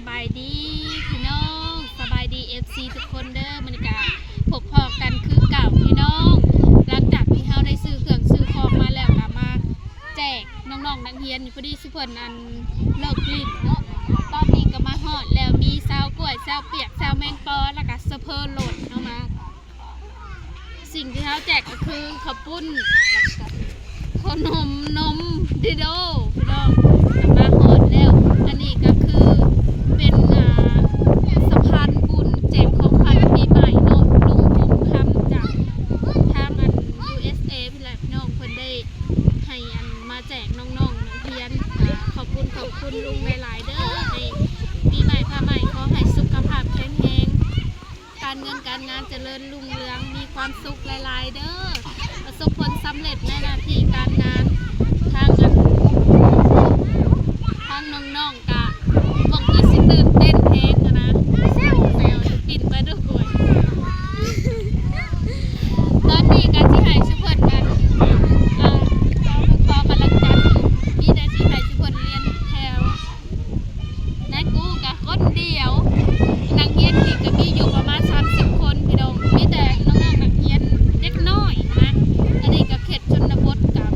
ສະບາຍດີພີ່ນ້ອງ ສະບາຍດີ ເອັຟຊີ ທຸກຄົນເດີ. ມື້ນີ້ກະພົບພໍ້ກັນຄືເກົ່າພີ່ນ້ອງ ຫຼັງຈາກທີ່ເຮົາໄດ້ຊື້ເຄື່ອງຊື້ຂອງມາແລ້ວ ກະມາແຈກນ້ອງໆນັກຮຽນ. ພໍດີຊຸເພິ່ນອັນເລີກຫຼິ້ນເນາະ ຕອນນີ້ກະມາຮອດແລ້ວ ມີຊາວກ້ວຍ ຊາວປຽກ ຊາວແມງປໍ ແລ້ວກະສະເພີໂຫຼດເນາະ ມາ ສິ່ງທີ່ເຮົາແຈກກໍຄືເຂົ້າປຸ້ນ ເຂົ້າໜົມ ນົມ ດິໂດ ພີ່ນ້ອງ ກະມາຮອດແລ້ວ. ອັນນີ້ກໍຄືເປັນ ອ່າ ສະພານບຸນແຈກຂອງຂວັນປີໃໝ່ເນາະ ລຸງບຸນຄຳ ຈາກທາງອັນ ຢູເອສເອ ພຸ້ນແຫຼະພີ່ນ້ອງ ເພິ່ນໄດ້ໃຫ້ອັນມາແຈກນ້ອງໆນັກຮຽນ. ອ່າ ຂອບຄຸນ ຂອບຄຸນລຸງຫຼາຍໆເດີ ໃຫ້ປີໃໝ່ຟ້າໃໝ່ ຂໍໃຫ້ສຸຂະພາບແຂງແຮງ ການເງິນການງານຈະເລີນຮຸ່ງເຮືອງ ມີຄວາມສຸກຫຼາຍໆເດີ ປະສົບຜົນສຳເລັດໃນໜ້າທີ່ການງານ. ທາງອັນ ທາງນ້ອງໆກະເບິ່ງຄືຊິຕື່ນເຕັ້ນແຮງຫັ້ນນະ ແຊວໆ ປິ່ນໄປເດີ້ກ້ວຍ. ຕອນນີ້ກະຊິໃຫ້ຊຸເພິ່ນກັນ ເອີ ຂໍກຳລັງໃຈຢູ່ ມີແຕ່ຊິໃຫ້ຊຸເພິ່ນລຽນແຖວ. ນາຍຄູກະຄົນດຽວ ນັກຮຽນນີ້ກະມີຢູ່ປະມານສາມສິບຄົນພີ່ນ້ອງ ມີແຕ່ນ້ອງໆນັກຮຽນເດັກນ້ອຍນະ. ອັນນີ້ກະເຂດຊົນນະບົດ ກະ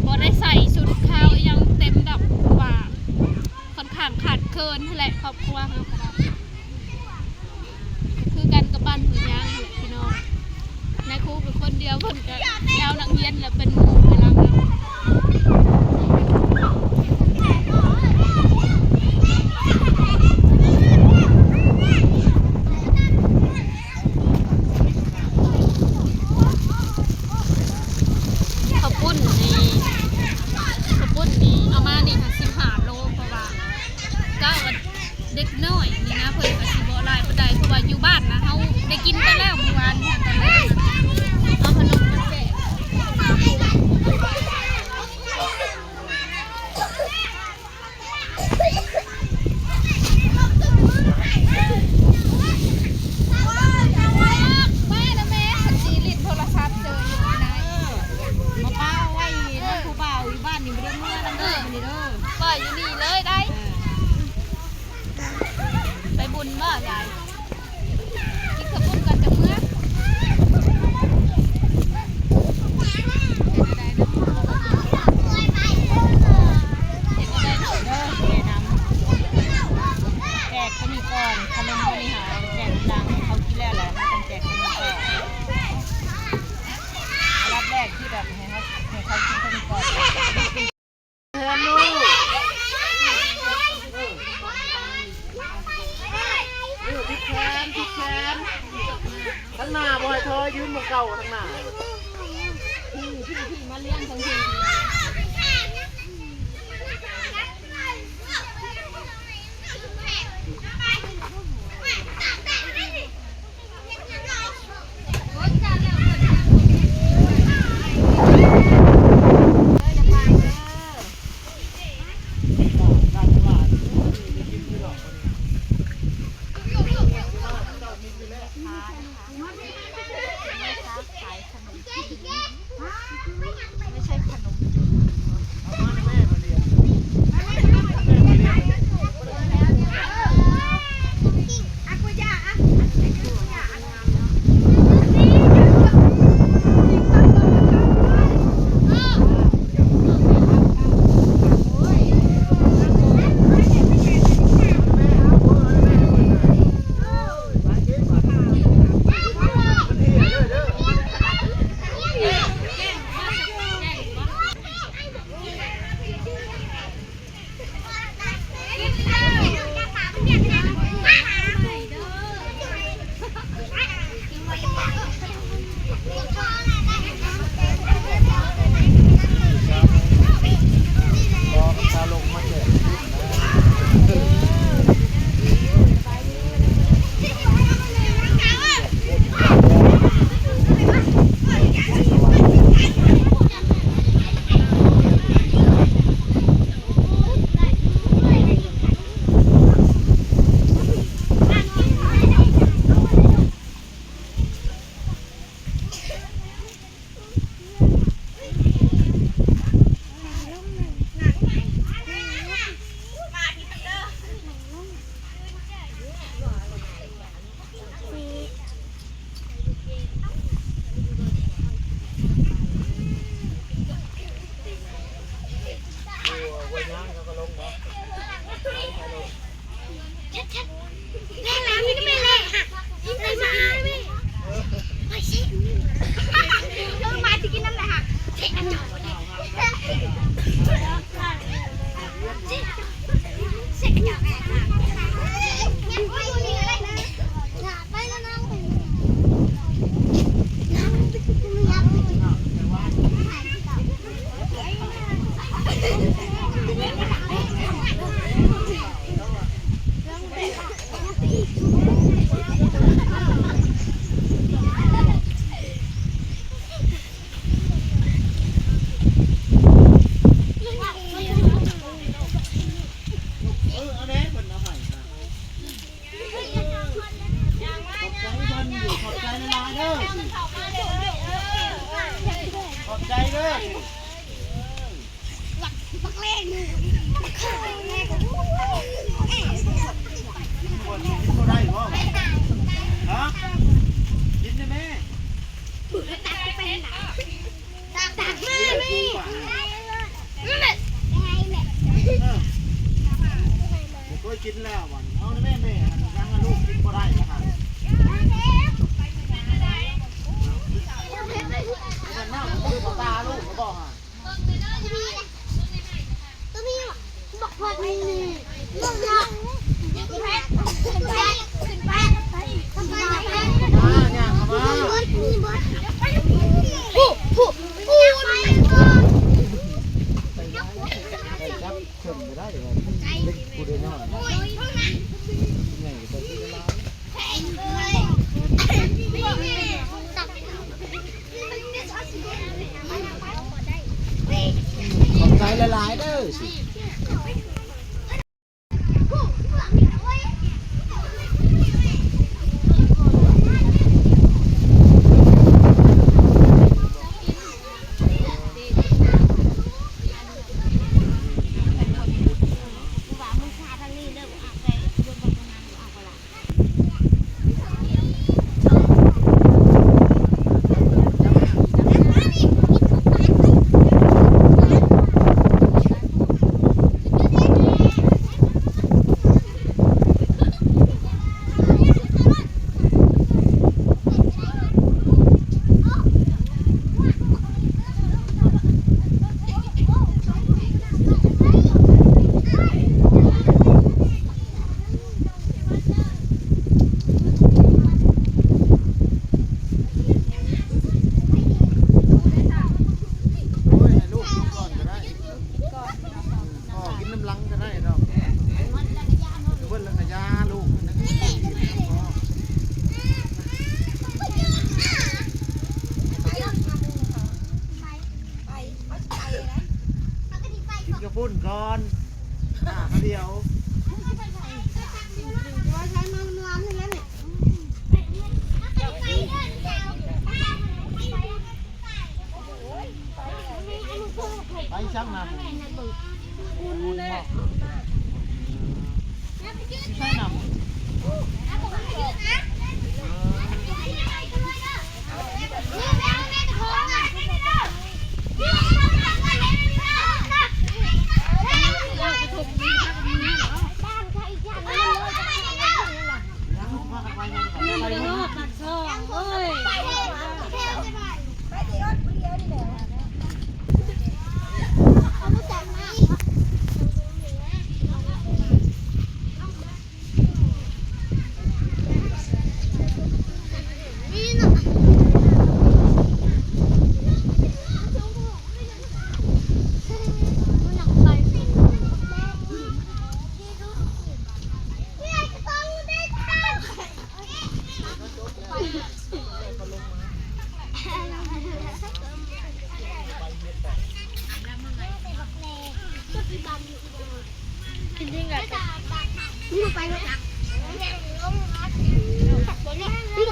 ບໍ່ໄດ້ໃສ່ຊຸດຂາວອີ່ຫຍັງເຕັມດອກ ເພາະວ່າຂ້ອນຂ້າງຂາດເຂີນຫັ້ນແຫຼະ ຄອບຄົວເຮົາກະໄດ້. ຄືກັນກັບບ້ານຫ້ວຍຍາງຫັ້ນແຫຼະພີ່ນ້ອງ ນາຍຄູເປັນຄົນດຽວ ເພິ່ນກະເອົານັກຮຽນລະເປັນໝູ່ເວລາມາ. ເຂົ້າປຸ້ນນີ້ ເຂົ້າປຸ້ນນີ້ເອົາມານີ້ຫ້າສິບຫ້າໂລ ເພາະວ່າກະວ່າ ເດັກນ້ອຍນີ້ນະ ເພິ່ນກະຊິບໍ່ຫຼາຍປານໃດ ເພາະວ່າຢູ່ບ້ານນະ ເຮົາໄດ້ກິນໄປແລ້ວມື້ວານນີ້ ເອົາຂະໜົມມາແຈກ. ມາປ້າໄວ້ນຳຜູ້ບ່າວຢູ່ບ້ານນີ້ ບໍ່ໄດ້ເມືອນຳເດີ ເອີ ມື້ນີ້ເດີ ໄວ້ຢູ່ນີ້ເລີຍໄດ໋. ເອີ ໄປບຸນບໍ່ຍາຍ? ກິນເຂົ້າປຸ້ນກ່ອນຈະເມືອ. ແຈກໂຕນີ້ກ່ອນ ຂະໜົມໂຕນີ້ຫາແຈກຫຼັງເຂົາກິນແລ້ວແຫຼະ ເຮົາຕ້ອງແຈກໂຕນີ້ກ່ອນ. ອັນດັບແລກຄືແບບໃຫ້ເຮົາ ໃຫ້ເຂົາກິນໂຕນີ້ກ່ອນ. ແທນລູກ ເອີ ພິກແຂນ ພິກແຂນ ທາງໜ້າບໍ່ໃຫ້ຖອຍ ຢືນໝ່ອງເກົ່າ ທາງໜ້າ. ขายข ຍ່າງແລ້ວກໍລົງບໍ່? ແມ່ນແລ້ວ ນີ້ແມ່ນແຫຼະ ໄປມາແມ່ ໄປຊິ ເອີ ມາຊິກິນນຳແຫຼະ ເຊັກອັນເຈົ້າ ເອີ ເອົາແດ່ ເພິ່ນເອົາໃຫ້ ຂອບໃຈເພິ່ນຢູ່ ຂອບໃຈຫຼາຍໆເດີ ຂອບໃຈເດີ ບັກເລ່ນ ກິນບໍ່ໄດ້ບໍ່? ຮະ? ກິນໄດ້ແມ່ ຕັກມາແມ່ ເອີ ບໍ່ເຄີຍກິນແລ້ວບັດນີ້ ເອົາແມ່ ແມ່ ຍັງລູກກິນບໍ່ໄດ້ລະຫັ້ນ ແມ່ນນ້ຳ ບໍ່ຕາລູກ ບໍ່ຫາ ຂອບໃຈຫຼາຍໆເດີ. ໂອ້ຍ ໃຫ້ລູກກິນກ່ອນກໍໄດ້ ພໍ່ກິນນຳຫຼັງກໍໄດ້ດອກ ເບິດແລ້ວກໍຢ່າລູກ ກິນກະປຸ້ນກ່ອນ ຖ້າດຽວ ໄປຊ້ຳນຳ ໃຊ້ນຳ.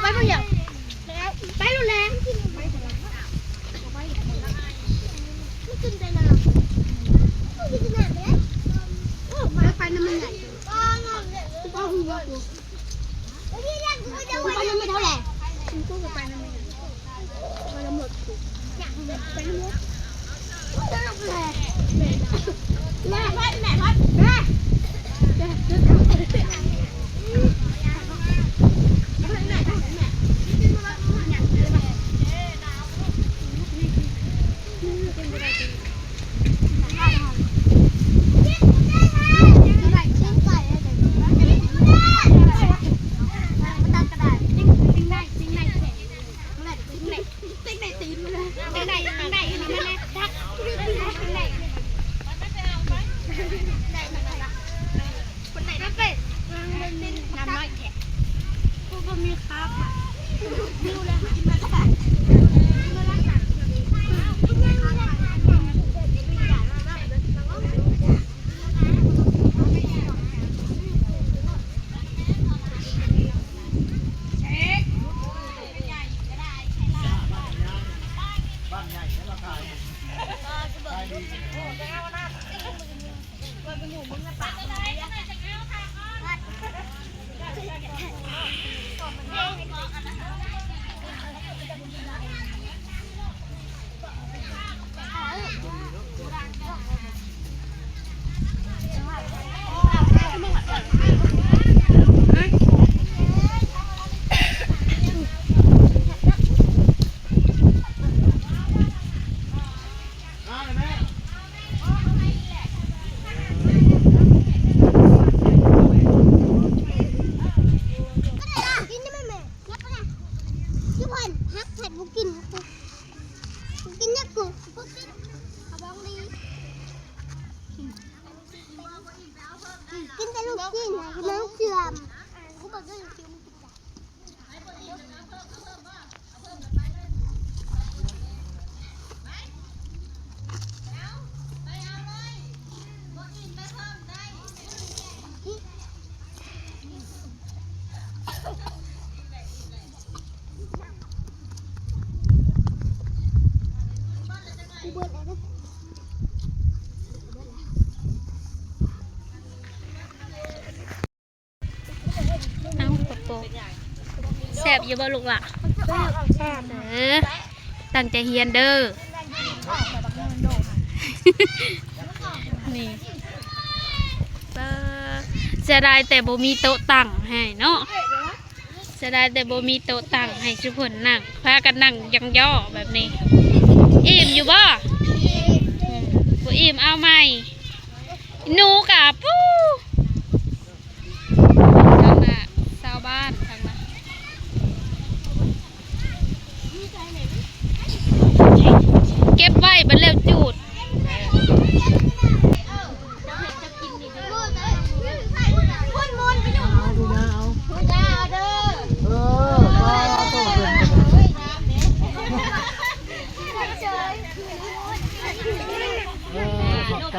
ໄປໂລດແລ້ວ ໄປໂລດແລ້ວ ມັນຂຶ້ນໄປນະ ມັນຂຶ້ນໄປນະ ມັນໃຫຍ່ ກໍຮູ້ວ່າ ໄປນຳແມ່ເທົ່າແຫຼະ ໄປນຳແມ່ ໄປນຳລົດ ໄປນຳລົດ. ກິນແຕ່ລູກຊີ້ນ ກິນແຕ່ລູກເຊື່ອມ ກູບໍ່ກິນ. ເອົ້າ ປະໂປະ ແຊບຢູ່ບໍ່ລູກຫຼ້າ? ແຊບ ເອີ ຕັ້ງໃຈຮຽນເດີ ນີ້ ເອີ ເສຍດາຍແຕ່ບໍ່ມີໂຕະຕັ້ງໃຫ້ເນາະ ເສຍດາຍແຕ່ບໍ່ມີໂຕະຕັ້ງໃຫ້ຊຸເພິ່ນນັ່ງ ພາກັນນັ່ງຢ່ອງຍໍແບບນີ້. ອີ່ມຢູ່ບໍ່? ບໍ່ອີ່ມເອົາໃໝ່. ໜູກະປູ້ ທາງໜ້າຊາວບ້ານ ທາງໜ້າ ເກັບໄວ້ບັດແລ້ວຈູດ. ເອີ ຂອບໃຈ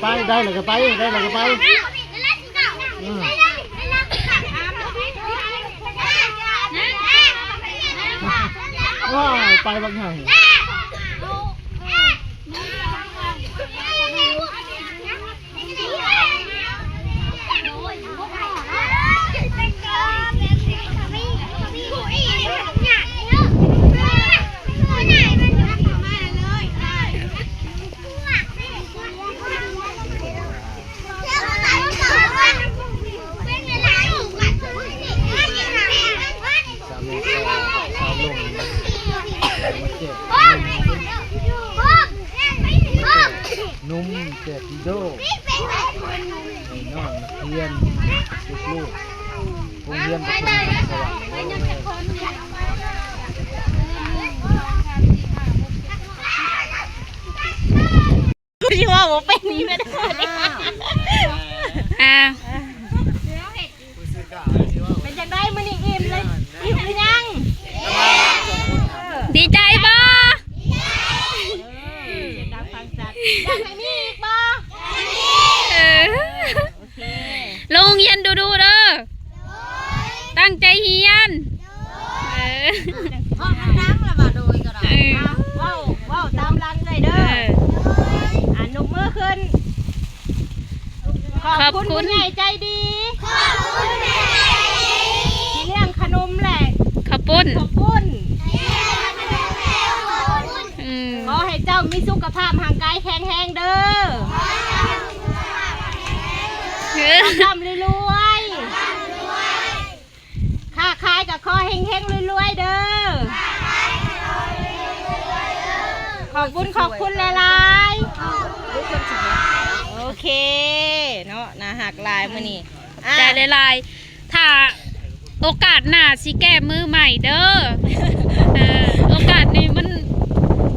ໄປ ໄດ້ແລ້ວກໍໄປ ໄດ້ແລ້ວກໍໄປ. ອືມ ໂອ້ຍ ໄປບັກໃຫຍ່. ນົມແຈກດີໂດ ໃຫ້ນ້ອງນັກຮຽນ ລູກໆ ໂຮງຮຽນປະຖົມສະຫວັນ. ຊິເວົ້າບໍ່ເປັນນີ້ແມ່ນ. ອ້າວ ເປັນຈັ່ງໃດມື້ນີ້ ອີ່ມເລີຍ ອີ່ມຫຼືຍັງ? ດີໃຈບໍ່? ເອີ ສຽງດັງຟັງຊັດ. ຢາກໃຫ້ມີອີກບໍ່? ເອີ ໂອເຄ ລົງຮຽນດູໆເດີ. ຕັ້ງໃຈຮຽນ. ເອີ ຂອບຄຸນ ຂອບຄຸນ ຜູ້ໃຫຍ່ໃຈດີ ຂອບຄຸນຜູ້ໃຫຍ່ໃຈດີ ທີ່ລ້ຽງຂະໜົມແລະ ເຂົ້າປຸ້ນ ເຂົ້າປຸ້ນ ອືມ ຂໍໃຫ້ເຈົ້າມີສຸຂະພາບຮ່າງກາຍແຂງແຮງເດີ ເອີ ລ່ຳໆລວຍໆ ຄ້າຂາຍກໍຂໍເຮັງໆລວຍໆເດີ ຂອບບຸນຂອບຄຸນຫຼາຍໆ ໂອເຄເນາະ ໜ້າຮັກຫຼາຍມື້ນີ້ ອ່າ ໃຈຫຼາຍໆ ຖ້າໂອກາດໜ້າຊິແກ້ມືໃໝ່ເດີ ເອີ ໂອກາດນີ້ມັນ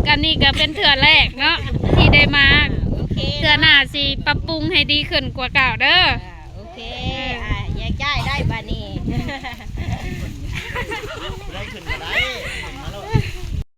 ອັນນີ້ກໍເປັນເທື່ອແລກເນາະ ທີ່ໄດ້ມາ ໂອເຄ ເທື່ອໜ້າຊິປັບປຸງໃຫ້ດີຂຶ້ນກວ່າເກົ່າເດີ ອ່າ ໂອເຄ